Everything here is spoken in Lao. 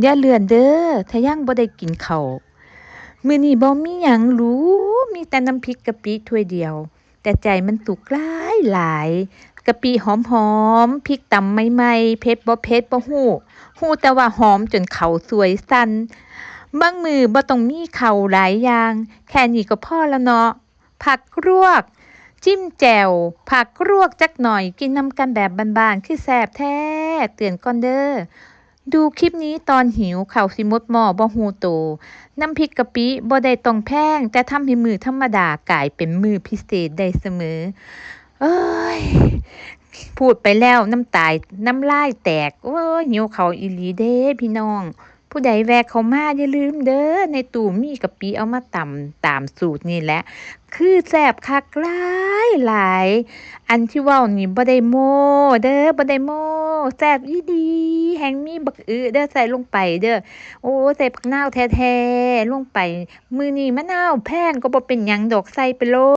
ຢ່າເລື່ອນເດີ້ ຖ້າຍັງບໍ່ໄດ້ກິນເຂົ້າ. ມື້ນີ້ບໍ່ມີຫຍັງຫຼູ ມີແຕ່ນ້ຳພລິກກະປິຖ້ວຍດຽວ, ແຕ່ໃຈມັນຕຸກຫຼາຍໆ. ກະປິຫອມໆ, ພລິກຕຳໃໝ່ໆ, ເຜັດບໍ່ເຜັດບໍ່ຮູ້, ຮູ້ແຕ່ວ່າຫອມຈົນເຂົ້າສວຍສັ່ນ. ບາງມື້ບໍ່ຕ້ອງມີເຂົ້າຫຼາຍຢ່າງ, ແຄ່ນີ້ກໍພໍລະເນາະ. ຜັກລວກ ຈິ້ມແຈ່ວ ຜັກລວກຈັກໜ່ອຍ ກິນນຳກັນແບບບ້ານໆ ຄືແຊບແທ້. ເຕືອນກ່ອນເດີ້ ດູຄລິບນີ້ຕອນຫິວ ເຂົ້າຊິໝົດໝໍ້ບໍ່ຮູ້ໂຕ. ນ້ຳພລິກກະປິບໍ່ໄດ້ຕ້ອງແພງ ແຕ່ທຳໃຫ້ມື້ທຳມະດາກາຍເປັນມື້ພິເສດໄດ້ສະເໝີ. ເອີຍ ພູດໄປແລ້ວນ້ຳຕາຍ ນ້ຳລາຍແຕກ. ໂອ້ຍ ຫິວເຂົ້າອີ່ຫຼີເດ້ພີ່ນ້ອງ. ຜູ້ໃດແວະເຂົ້າມາຢ່າລືມເດີ້ ໃນຕູ້ມີກະປິເອົາມາຕຳຕາມສູດນີ້ແຫຼະ ຄືແຊບຄັກຫຼາຍໆ. ອັນທີ່ເວົ້ານີ້ບໍ່ໄດ້ໂມ້ເດີ້ ບໍ່ໄດ້ໂມ້ ແຊບອີ່ຫຼີ. ແຮ່ງມີບັກອຶເດີ້ ໃສ່ລົງໄປເດີ້. ໂອ້ ໃສ່ບັກນາວແທ້ໆລົງໄປ. ມື້ນີ້ມະນາວແພງກໍບໍ່ເປັນຫຍັງດອກ ໃສ່ໄປໂລດ.